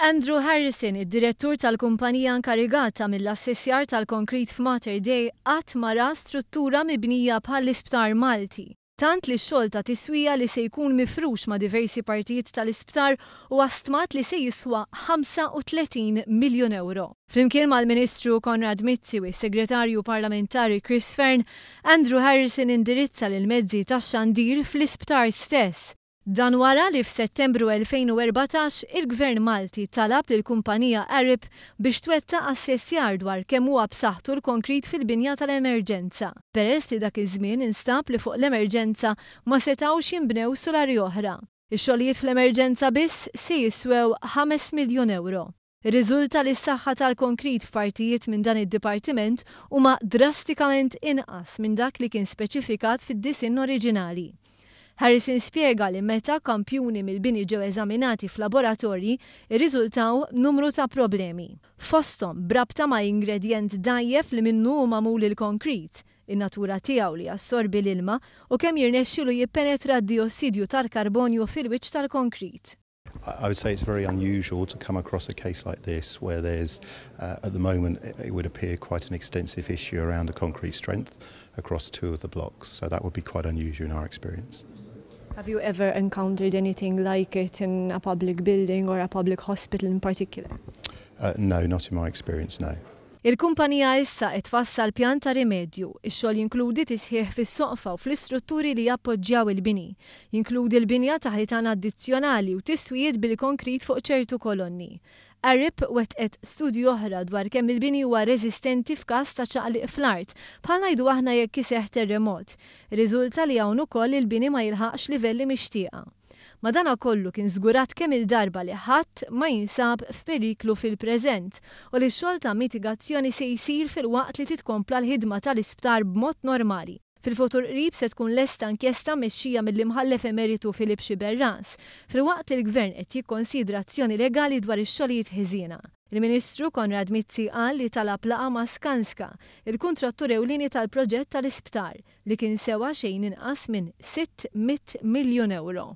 Andrew Harrison, id-direttur tal-kumpanija inkarigata mill-assessjar tal-konkrit f'Mater Dei, qatt ma ra struttura mibnija bħall-isptar Malti. Tant li x-xogħol ta' tiswija li se jkun mifrux ma' diversi partijiet tal-isptar huwa stmat li se jiswa 35 miljun ewro. Flimkien mal-Ministru Konrad Mizzi u s-Segretarju Parlamentari Chris Fearne, Andrew Harrison indirizza lill-mezzi tax-xandir fl-isptar stess. Dan wara li f'Settembru 2014 il-Gvern Malti talab lill-kumpanija Arup biex twettaq assessjar dwar kemm huwa b'saħħtu l-konkrit fil-binja tal-Emerġenza, peress li dak iż-żmien instab li fuq l-Emerġenza ma setgħux jinbnew sulari oħra. Ix-xogħlijiet fl-Emerġenza biss se jiswew ħames miljun ewro. Irriżulta li s-saħħa tal-konkrit f'partijiet minn dan id-dipartiment huma drastikament inqas minn dak li kien speċifikat fid-disinn oriġinali. Harrison spjega li meta kampjuni mill-bini ġew eżaminati f'laboratorji, irriżultaw numru ta' problemi. Fosthom b'rabta ma' ingredjent dgħajjef li minnu hu magħmul il-konkrit, in-natura tiegħu li jassorbi l-ilma u kemm jirnexxilu jippenetra d-diossidju tal-karbonju fil-wiċċ tal-konkrit. I would say it's very unusual to come across a case like this where there's, at the moment, it would appear quite an extensive issue around the concrete strength across two of the blocks. So that would be quite unusual in our experience. Have you ever encountered anything like it in a public building or a public hospital in particular? No, not in my experience, no. Il-kumpanija issa qed tfassal pjan ta' rimedju. Ix-xogħol jinkludi tisħiħ fis-soqfa u fl-istrutturi li jappoġġjaw il-bini. Jinkludi l-binja ta' ħitan addizzjonali u tiswijiet bil-konkrit fuq ċertu kolonni. Arup wettqet studju oħra dwar kemm il-bini huwa reżistenti f'każ ta' ċaqliq fl-art, bħal ngħidu aħna jekk iseħħ terremot. Irriżulta li hawn ukoll il-bini ma jilħaqx livelli mixtieqa. Madanakollu kien żgurat kemm il-darba li ħadd ma jinsab f'periklu fil-preżent u li x-xogħol ta' mitigazzjoni se jsir filwaqt li titkompla l-ħidma tal-isptar b'mod normali. Fil-futur qrib se tkun lesta inkjesta mmexxija mill-Imħallef Emeritu Philip Sciberras, filwaqt li l-Gvern qed jikkonsidra azzjoni legali dwar ix-xogħlijiet ħżiena. Il-Ministru Konrad Mizzi qal li talab laqgħa ma' Skanska, il-kuntrattur ewlieni tal-proġett tal-isptar, li kien sewa xejn inqas minn 600 miljun ewro.